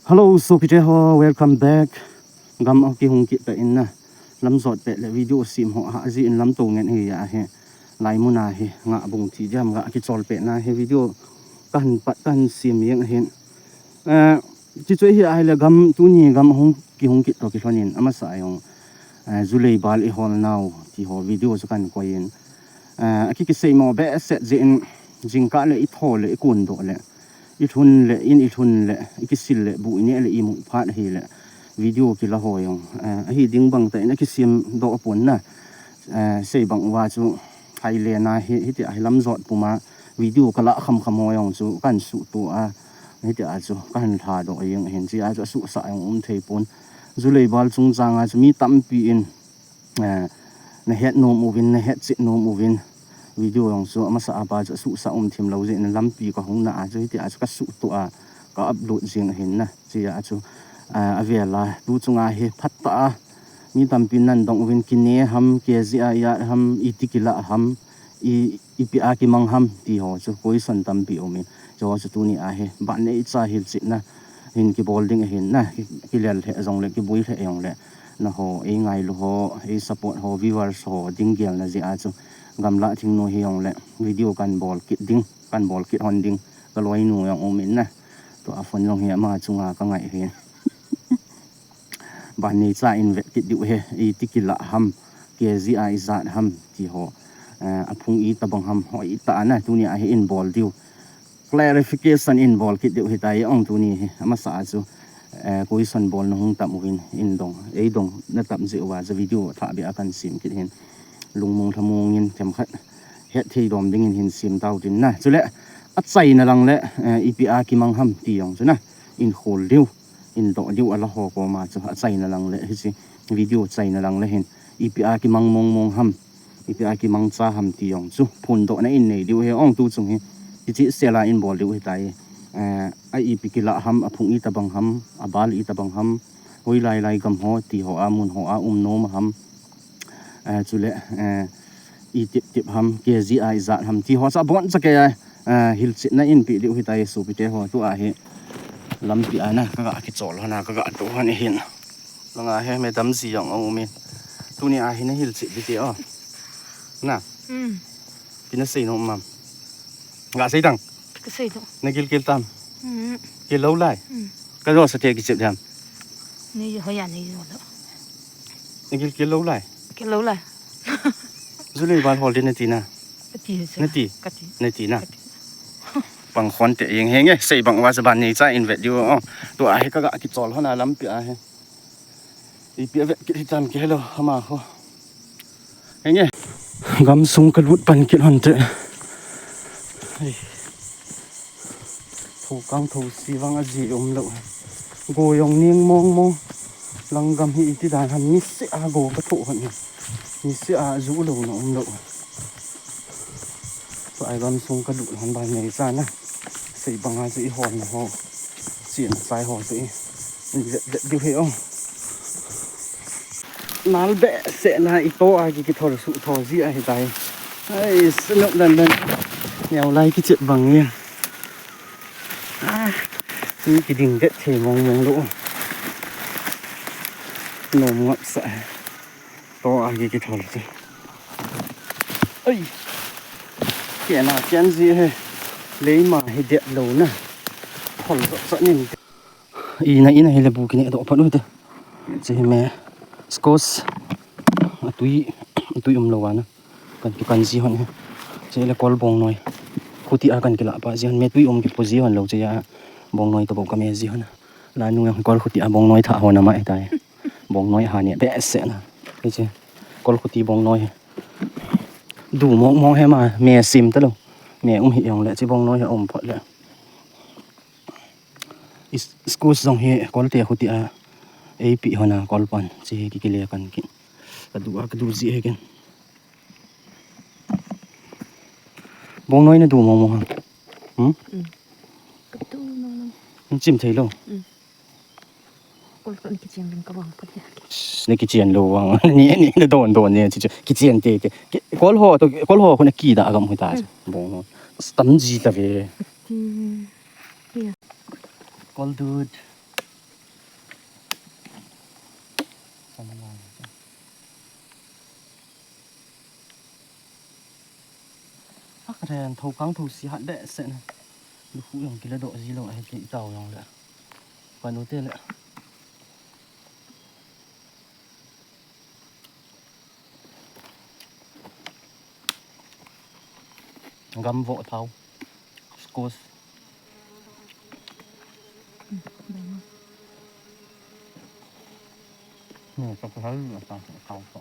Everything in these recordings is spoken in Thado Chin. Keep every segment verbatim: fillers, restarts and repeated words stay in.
Hello, sopite ho, welcome back. Gam a kihung kit ta in na. Lam jot pet le video sem ho ha ji in lam to ngen hi ya hi. Lai mun a hi nga bung ti jam nga kichol pet na hi video kan pat kan sem yang hin. Eh, ti chu hi a hi le gam tuni gam hung kihung kit to kilhon in amasa a jong, eh, July bal i hol nau ti ho video chu kan koi in. Eh, a ki kisei mo be set ji in jingkah le i tho le i kun do le. I lhun le, in i lhun le, i kisil le, bu i neh le, i mu phat ahi le, video kila ho jong. Eh, ahi ding bang ta in a kisem doh pon na. Eh, sei bang uva chu, hai le na hi, hiti a hi lam jot puma, video kala kham kham ho jong chu, kan suhto a, hiti a chu, kan lha doh jeng hin, chi a chu, a suhsa jong um thei pon. July bal chung chang a chu, mi tampi in, eh, na het nom uvin, na het chet nom uvin, video jong chu amasa a pa chu asuhsa um thim lou jeh in lampi ka hung na a chu hiti a chu ka suhto a ka upload jing ahin na, chi a chu, eh, a vel a tu chung a hi phat ta a mi tampi nan dong uvin kine ham, K G I a ham, iti kila ham, i, ipi a kimang ham ti ho chu question tampi um in. Chu ho chu tuni a hi, ban nei cha hilchet na, hin kibol ding ahin na, ki, kilel lheh jong le, kibui lheh jong le, na ho, ei ngailu ho, ei support ho, viewers ho, ding gel na jeh a chu, gamla thingnu hi jong le, video kan bol kit ding, kan bol kit hon ding, ka loinu jong um in na, tua phone jong hi ama chunga ka ngai hin. Ban nei cha in vet kit diu he, iti kila ham, K G I jat ham, ti ho, eh, a phung itabang ham, hoi ta na, tuni a hi in bol diu. Clarification in bol kit diu hitai ong tuni hi, amasa a chu, eh, question bol na hung tam uvin in dong, ei dong na tam jeh uva chu video thah beh a kan sem kit hin. Lungmong lhamong in themkhat het thei dom ding in hin sem tau tin na. Chule, a chaina lang le, eh, ipi a kimang ham ti jong chu na, in khol diu. In doh diu a la ho koma chu a chaina lang le, hichi video chaina lang le hin, ipi a kimang mong mong ham, ipi a kimang cha ham ti jong chu, phun doh na in nei diu he ong tu chung hi, hichi sela in bol diu hitai, eh, a ipi kila ham, a phung itabang ham, a bal itabang ham, hoi lai lai gam ho, ti ho a mun ho a um nom ham, eh, chule, eh, i tip tip ham, K G I jat ham, ti ho cha bon cha ke, eh, hilchet na in pi diu hitai sopite ho, tu a hi lampi a na, ka ga kichol hon a, ka ga to hon hin. Langa he, madam ji jong ong um in. Tuni a hi na hilchet di te o. Na. Hmm. Pi na sei nom mam. Ga sei tang. Ka sei to. Na gilkel tam. Hmm. Gel lou lai. Hmm. Ka jo sa te kichep diam. Nei jo hoya nei jo lo. Na gilkel lou lai. Gel lou lai. July bal hol din na ti na. Ka ti se. Na ti. Ka ti. Na ti na. Ka ti. Pang khon te jeng henge, sei bang uva chu ban nei cha in vet diu o. Tu a hi ka ga kichol hon a lampi a hi. Ipi a vet kit hitam ke hello, ama ho. Henge. Gam sung ka lut pan kit hon te. Hei. Tho kang tho si vang a ji um lou. Go jong ning mong mong. Lang gam hi iti dan ham, niseh a go ka tho hon hi. Niseh a ju lou na um lou. Tua i gam sung ka lut hon ban nei cha na. Sei bang a chu i hol na ho. Chien chai ho chu i. In vet vet diu he o. Nal behseh na i to a ki kithol suh tho ji a hitai. Ai, sunop dan dan. Neo lai kichep bang ni. Ah, mi kiding det thei mong mong lou. Nom ngap sa. To a ki kithol chu. Ai. Kena ken ji he. Leima hi det lou na. Thol sa sa nin. Ina ina hi le bu kine doh phat u te. Che hi me. Squash. Atui, atui um lou ana. Kan tu kan ji hon hi. Che le kol bongnoi. Khuti a kan kila pa ji hon me tui um kipo ji hon lou che a. Bongnoi to bo ka me ji hon. La nu yang kol khuti a bongnoi tha hon ama e tai. Bongnoi ha ni behseh na. Che. Kol khuti bongnoi. Du mong mong he ma me sim ta lou. Me um hi jong le che bongnoi he um phat le. Is-, squash jong hi kol te khuti a. Ei pi hon a kol pan. Che hi ki kile kan ki. Ka du a ka du ji he ken. Bongnoi na du mong mong ha. Hmm? Mm. Ka tu mong mong. Chim thei lou. Mm. Kol kan kicheng ring ka vang phat ya. Ne kicheng lou vang. Ni, ni, ne don don ne, chi, chi. Kicheng te, te. Ki, kol ho, to, kol ho, ko na ki da gam hu ta. Hmm. Bongnoi. Stam ji ta ve. Ti. Ti. Kol dude. Hen, thou kang thou si hat behseh na. Lukhuh jong kila doh ji lou ahi, kei tao jong le. Panu te le. Gam voh thau. Squash. Nè, ka ka hal, ka ka ka.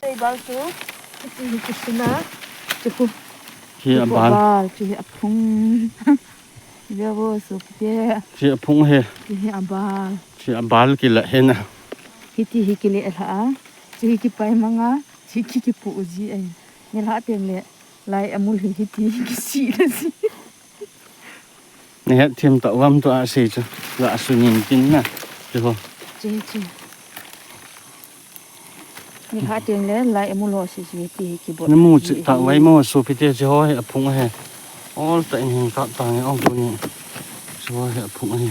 Ei, bal chu, hiti hi kisuna, chu khu, hi chu khu abal. Abal, chu hi aphung. Via vo, sopite. Chu aphung hi. Chu hi abal. Chu abal kila hina. Hiti hi kile lha a. Chu hi kipai manga, chu hi ki kipu ji ai. Ni lha teng le. Lai amul hi hiti kisi le si. Ni het thim ta uam tu a sei chu. La sunin tin na. Chu ho. Che, che. Ni lha teng le lai amul ho si si hiti kibot. Na mu chi ta vai mo, sopite, chu ho hi aphung hi. Ol ta in hin kap ta nge ong tu ni. Chu ho hi aphung hi.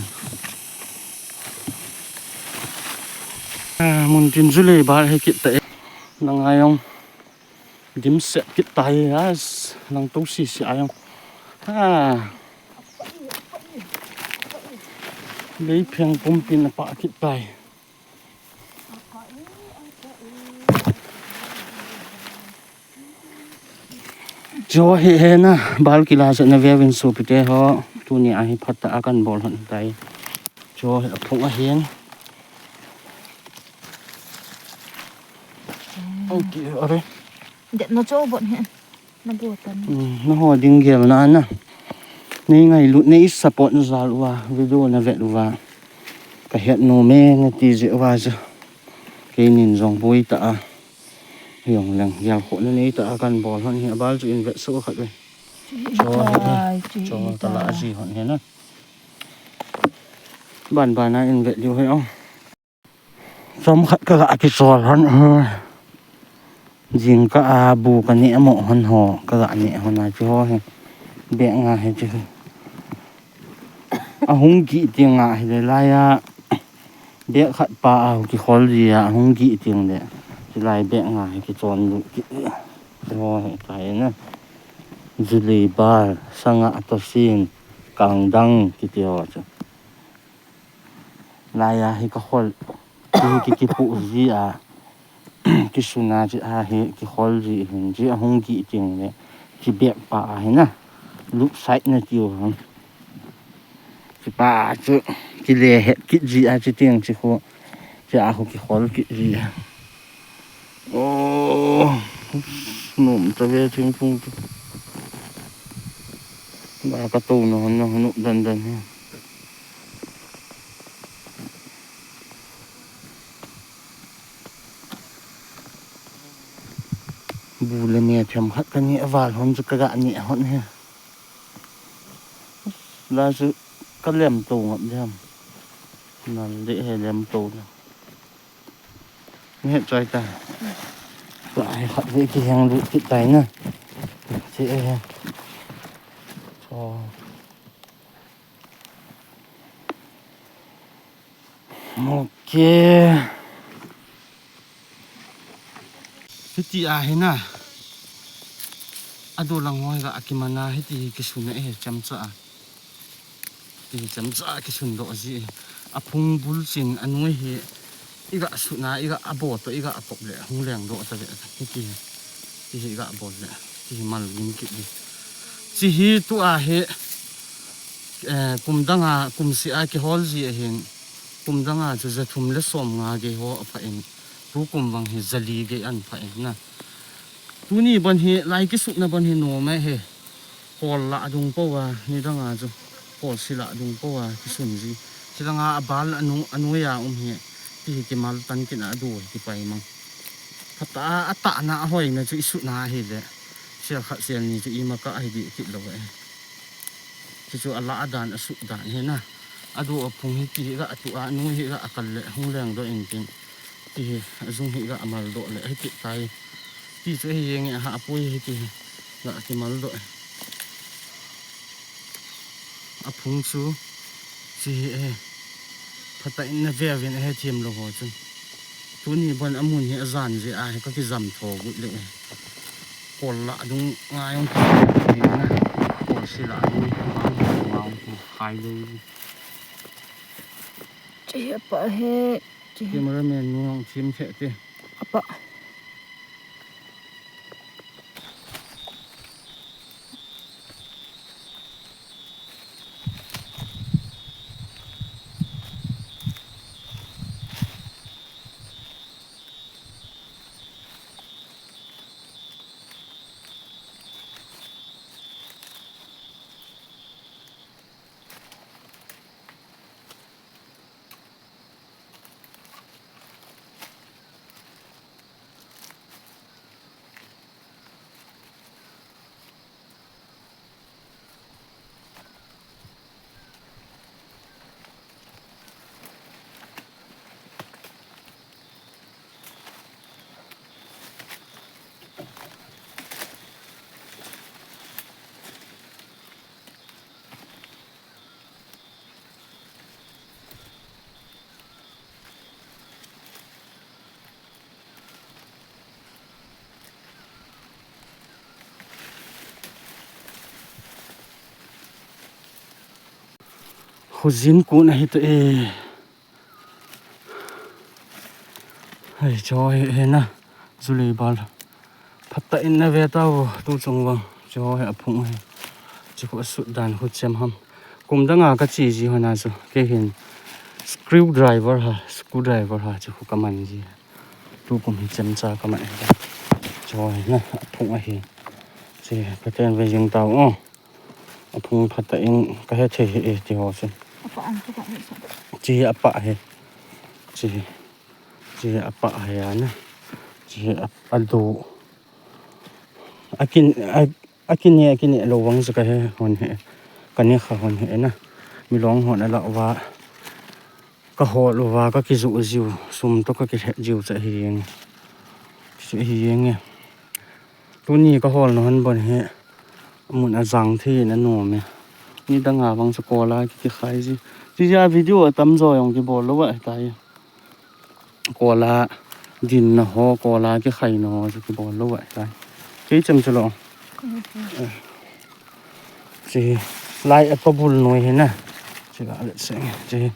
Ah, mun tin ju le ba hi kit ta e. Na ngai ong. Dimset kit tai, as, lang to si si ayong. Ha. Lei pheng pumpin apa kit tai. Chu hi hena, bal kila sa na vevin sopite ho. Tuni ahi phat ta akan bol hon tai. Chu hi aphung ahin. Okay, are. Det na cho bon he. Na bo tan. Hmm, na ho ding gel na na. Nei ngailut, nei support na jal uva, video na vet uva. Ka het nom e na ti jeh uva chu. Keinin jong boi ta a. Hiong leng, gel khoh na nei ta a kan bol hon hi, abal chu in vet so khat ve. Chu hi tai, chu hi tai. Cho ta la ji hon he na. Ban ban a in vet diu he o. Chomkhat ka ga kichol hon, eh. Jingkah a bu ka neh mo hon ho, ka ga neh hon a chu ho hi. Beh nga hi chu. Ahung kit teng a hi le lai a. Beh khat pa a kikhol ji a, ahung kit teng le. Chu lai beh nga hi kichon lut kit. Chu ho hi kai na. Julei bal, sanga tosin, kangdang kiti ho chu. Lai a hi ka khol, hi ki, kipu ji a, kisun a chi a hi kikhol ji hin, chi ahung kit teng le, chi bep pa a hi na, lut side na tiu ham. Chi pa chu, kile het kit ji a chi teng chi khu, chi a khu kikhol kit ji a. Oh, nom ta ve thingphung chu. Ba ka to na hon na hon dan dan hi. Bu le me them khat ka ni aval hon chu ka ga ni hon hi. La chu ka lem to ngap jam. Nal de he lem to na. Ni het choi ta. Ka ai khat ve kiheng lut kit tai na. Che e he. Cho. Ok. Hiti a hi na. Ado lang ho hi ga akiman a hiti hi kisun a e, chemcha a. Ti chemcha a kisun doh ji. Aphung bul chin anoi hi i ga sun a, i ga abo to, i ga akop le hung leng doh ta ve. Hiti hi. Ti hi i ga bol le. Ti hi mal gin kit di. Chi hi tu a hi, eh, kum dang a, kum si a kihol ji ahin. Kum dang a chu ja thum le som nga gei ho apha in. Tu kum vang hi ja li gei an pha in na. Tuni bon hi, lai kisutna bon hi nom e he. Kol lah dung po a, nidang a chu. Kol si lah dung po a, kisun ji. Chidang a abal anu, anoi a um hi. Ti hi kimal tan kin a adu hi kipai mang. Phat a, atahna ahoina chu i sutna hi le. Sial khat sial ni chu i maka hi di kit lo e. Chu chu alah dan, asut dan hi na. Adu aphung hi ti hi ga atu a, anoi hi ga akal le, hung leng doh in tin. Ti hi, ajung hi ga amal doh le, hi ti tai. Ti chu hi jeng e, ha pui hi ti hi. La kimal doh e. Aphung chu chi hi e. Phatah in na ve uvin ahe thiem lou ho chun. Tuni bon amun hi ajan jeh a hi ka kijam tho gut leh e. Kol lah dung ngai ong ti hi na. Kol si lah dung ngai ong ti khai lou. Chi hi apa he. Chi hi. Cameraman nu ong thiem theh te. Apa. Khojin kon ahi ta e. Hei, cho hi, hi na. Julei bal. Phatah in na ve tau, tu chung vang. Cho hi aphung hi. Chi khu asut dan khu chem ham. Kum dang a ka chi ji ho na chu. Kei hin screwdriver ha, screwdriver ha, chi khu ka man ji. Tu kum hi chemcha ka man e. Cho hi na, aphung ahi. Chi, ka ten ve jing tau, oh. Aphung phatah in ka he thei hi e ti ho chun. Apa ang chu ka ni sa. Chi hi apah hi. Chi hi. Chi hi apah hi a na. Chi hi ap-, adu. Akin, a, akine, akine lou vang chu ka he hon hi. Ka ne kha hon hi na. Milong hon ala uva. Ka hol uva, ka kijuh jiu, sum toh ka kilhep jiu chu ahi jeng e. Chu ahi jeng e. Tuni ka holna hon bon hi, amun ajang thei in anom e. Nidang a vang chu kol a ki, kikhai ji. Tijeh a video atam jo jong kibol lou ahitai. Kol a dinna ho, kol a kikhaina ho chu kibol lou ahitai. Kei chem chu lo. Chi, lai a ka bul noi hi na. Chi ga le seng. Chi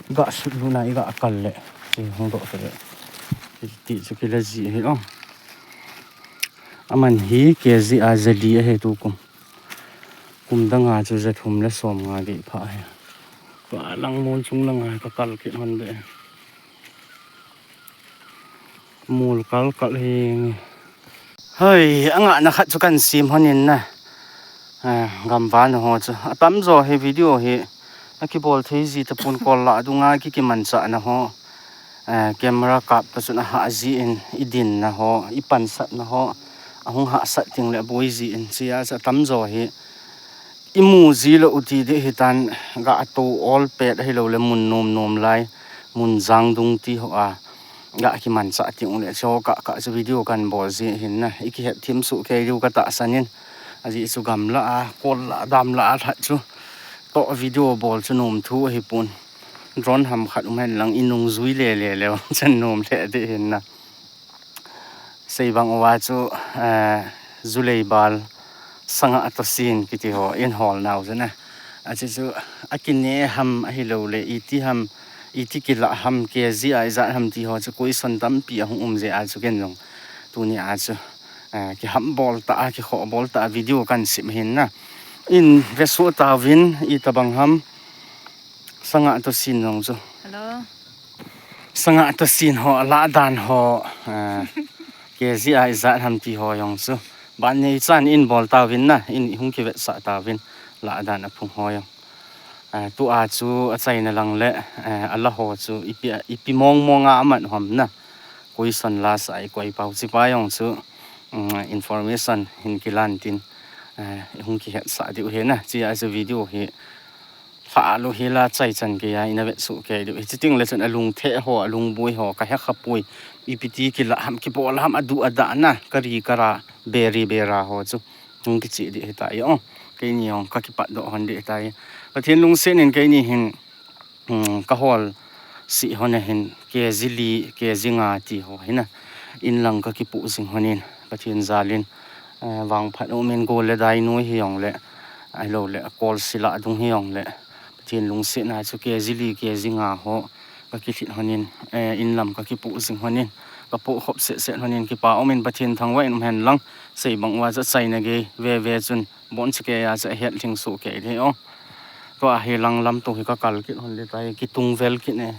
ga sut lu na i ga kal le. Chi hung doh ta le. Chi ti chu kila ji hi o. Aman hi K G a jali ahi tu kum. Kum dang a chu ja thum le som nga gei pha hi. Ka lang mun chung lang a ka kal kit hon be. Mul kal kal hi. Hoi, anga na khat chu kan sim hon in na. Ah, gamval na ho chu. Atam jo hi video hi. Akibol thei ji tapon kol la dunga ki kimanchah na ho. Ah, camera kap ta chun aha ji in i din na ho, i pansat na ho. Ahung hahsat ting le boi ji in chia sa atam jo hi. I mu ji lou u ti ding hitan ga a to ol pet ahilou le mun nom nom lai, mun jang dung ti ho a ga kimanchah ting le cho ka ka chu video kan bol ji hin na i kihet thim suh kei diu ka tahsan in. Ajeh chu gamla a, kol la, dam la a lhat chu to video bol chu nom thu ahi pon. Drone ham khat um hen lang i nung jui le le le chan nom le ding hin na. Sei bang uva chu, eh, Julei bal sanga tosin kiti ho in hol nau chu na. Achi chu akine ham ahilou le iti ham, iti kila ham, K G a ijat ham ti ho chu question tampi ahung um jeh a chu ken jong tuni a chu, eh, kiham bol ta a, kikhoh bol ta a video kan sim hin na. In ve suh tauvin itabang ham sanga tosin jong chu. Hello. Sanga tosin ho, la dan ho, eh, K G a ijat ham ti ho jong chu. Ban nei chan in bol tauvin na, in hung kivetsah tauvin, la dan aphung ho jong. Eh, tu a chu achaina lang le, eh, ala ho chu ipi, ipi mong mong a aman hom na. Question la sa i koi pau chi pa jong chu, mm, information hin kilan tin, eh, hung kihetsah diu hi na. Chia chu video hi Palo hila chai chan kei a ina vetsuh kei diu. Hichi ting le chun alung theh ho, alung boi ho, ka hekha poi. Ipi ti kila ham, kibol ham, adu ada na, kari kara, beri bera ho chu. Hung kichi di hitai o. Keini jong ka kipat doh hon di hitai. Pathen lungset in keini hin, um, ka hol si hon ahin, K G li, K G nga ti ho hina. In lang ka kipu jing hon in, Pathen jalin, eh, vangphat umin gol le dai nu hi jong le, ahilou le, kol sila dung hi jong le, Pathen lungset na chu K G li, K G nga ho, ka kilhit hon in, eh, in lam ka kipu jing hon in, ka pu khop set set hon in, kipa umin Pathen thangvah in um hen lang, sei bang uva chu achaina gei, ve ve chun, bon chu kei a chu ahet lhing suh kei di o. Tua hi lang lam tu hi ka kal kit hon di tai, kitung vel kit ne.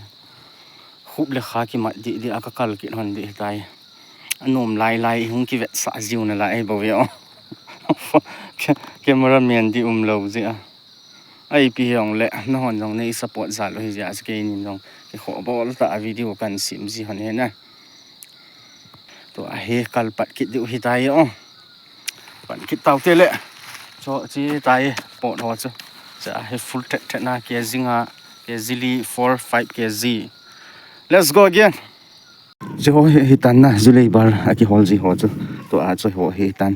Khup le kha kimat di di a ka kal kit hon di tai. Anom lai lai hung kivetsah jiu nalai bou ve o. Camera man di umlou ji a. Ipi hi jong le, nahon jong nei support jal u hi jeh a chu keinin jong kikho bol tah a video kan sem ji hon hina. Tua hi kal pat kit diu hitai o. Pan kit tau te le. Cho chi tai pot ho chu. Cha hi full thet thet na K G nga, K G li, four, five K G. Let's go again. Chi ho hi, hitan na, julei bal a kihol ji ho chu. Tua chu ho hitan.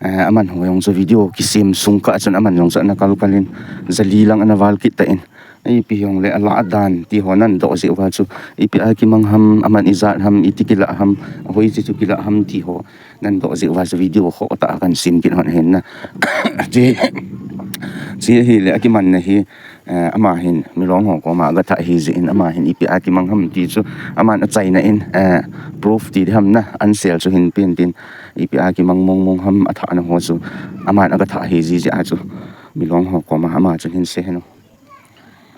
Eh, aman ho jong chu video kisem sung kah chun aman jong chu ana kal kal in. Jali lang ana val kit ta in. Ipi jong le alah dan ti ho nan doh jeh uva chu. Ipi a kimang ham, aman ijat ham, iti kilah ham, ahoi chi chu kilah ham ti ho. Nan doh jeh uva chu video kho tah a kan sem kit hon hin na. Chi, chi hi le akiman na hi, eh, ama hin milong ho koma aga thah hi jeh in ama hin ipi a kimang ham ti chu. Aman achaina in, eh, proof ti di ham na, answer chu hin pen tin. Ipi a kimang mong mong ham athah na ho chu. Aman aga thah hi ji jeh a chu. Milong ho koma ama chun hin sei hen o.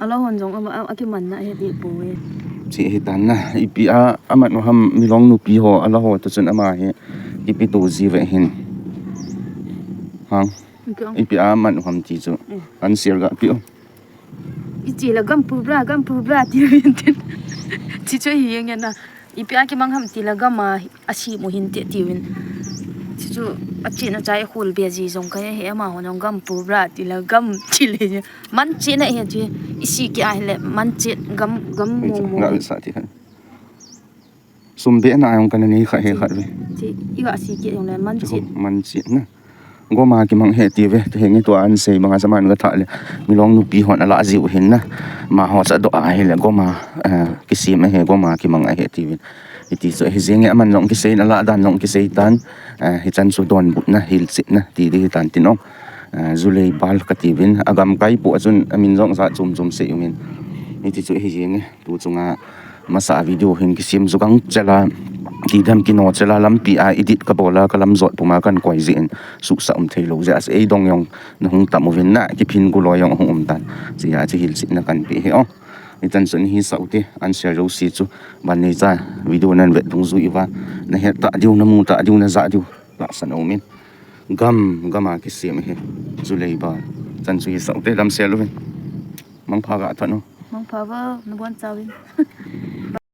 Ala hon jong ama, a, akiman na he ti poi. Chi hitan na, ipi a, aman u ham milong nupi ho, ala ho to chun ama hi, ipi to ji ve hin. Hang, Ipi ang. Ipi a aman u ham ti chu. Eh. Answer ga pi o. Ichi la gam pu bra, gam pu bra ti rin tin. Chi chu hi nge na. Ipi a kimang ham ti la gam a, asem u hinte tiuvin. Chuchu, achen achai khol be ji jong ka he ama hon jong gam pu bra ti la gam chi le. Man chi na he chi. Isi ki a hile man chi gam, gam mo mo. Nga sa ti khan. Sum be na jong kana nei kha he kha ve. Chi, iga si ki jong le man chi. Man chi na. Goma kimang he ti ve, te henge tua an sei banga saman ga thah le, milong nupi hon ala jiu hin na. Ma ho sa doh a hile goma, eh, kisem a he goma kimang a he ti vin. Iti chu hi jenge aman jong kisei na la dan jong kisei tan, eh, hichan chu donbut na, hilchet na, ti di hitan tin ong. Eh, julei bal ka ti vin, agam kai pu a chun amin jong ja chum chum sei umin. Iti chu hi jenge, tu chunga, Masa a video hin kisem ju gang chela, kidam kino chela lampi a edit ka bola ka lam jot puma kan koi jeh in suhsa um thei lou jeh a, ei dong jong na hung tam uvin na, kiphin guloi jong hung um tan. Chia chu hilchet na kan pe hi o. Ichan chun hi sau te, an share jo si chu, ban nei cha video nan vet dungjuiva, na het ta diu, na mu ta diu, na ja diu, tahsan um in. Gam, gam a kisem hi, julei bal. Chan chu hi sau te, lam share lou vin. Mangpha ga thot nu. Mangpha vo, na bon chauvin.